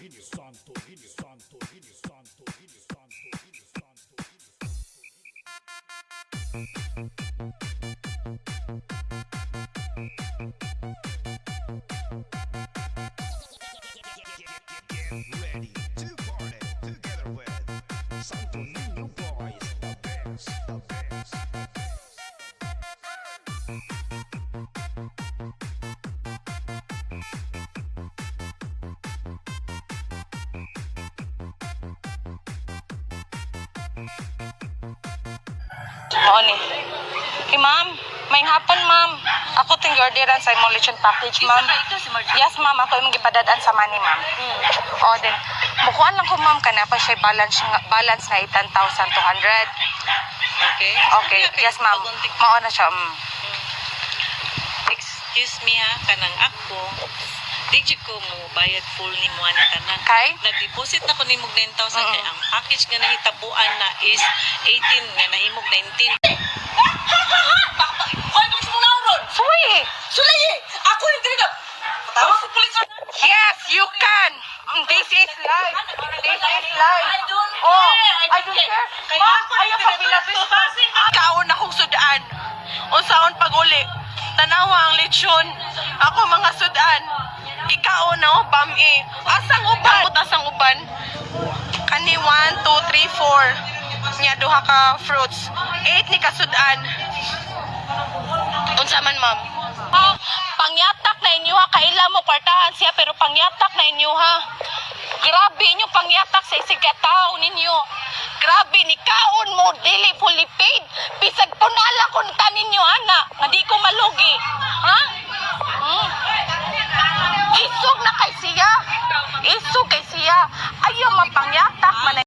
Niño, Santo Niño, Santo Niño, Santo Niño, Santo Niño, Santo Niño. Get ready to party together with Santo Niño Boys, the best, the best, the best. Mao ni. Hey, ma'am. May hapon, ma'am. Ako ting orderan sa imong lechon package, ma'am. Yes, ma'am. Ako imong gipadad-an sa money, ma'am. Oh, then, mukuan lang ko, ma'am, kana pa siya balance nga 10,200. Okay. Okay. Yes, ma'am. Mao na siya. Excuse me ha, kanang ako, di jud ko mo bayad full ni mo ana tanan. Kay? Nag-deposit na ko nimo 9,000 kay ang package nga nahitabuan na is 18 nga nahimog 19. Suwi! Sulay! Ako yung dili na. Patawag sa pulis. Yes, you can. This is life. This is life. I don't Oh, care. I don't care. Kaya Ma'am, ako ayaw yung ka binastos. Kaon akong sudan. Unsaon pag-uli. Tanawa ang lechon. Ako mga sudan. Ikaon na oh, bami. Asang uban? Asang uban? Kani 1, 2, 3, 4. Nya duha ka fruits. 8 ni kasudan. Unsa man, ma'am? Pangyatak na inyo ha, kaila mo kwartahan siya pero pangyatak na inyo ha. Grabe inyo pangyatak sa isig ka tao ninyo. Grabe ni kaon mo dili fully paid. Bisag punala kun ta ninyo ana, nga di ko malugi. Ha? Isog na kay siya. Isog kay siya. Ayaw mapangyatak man.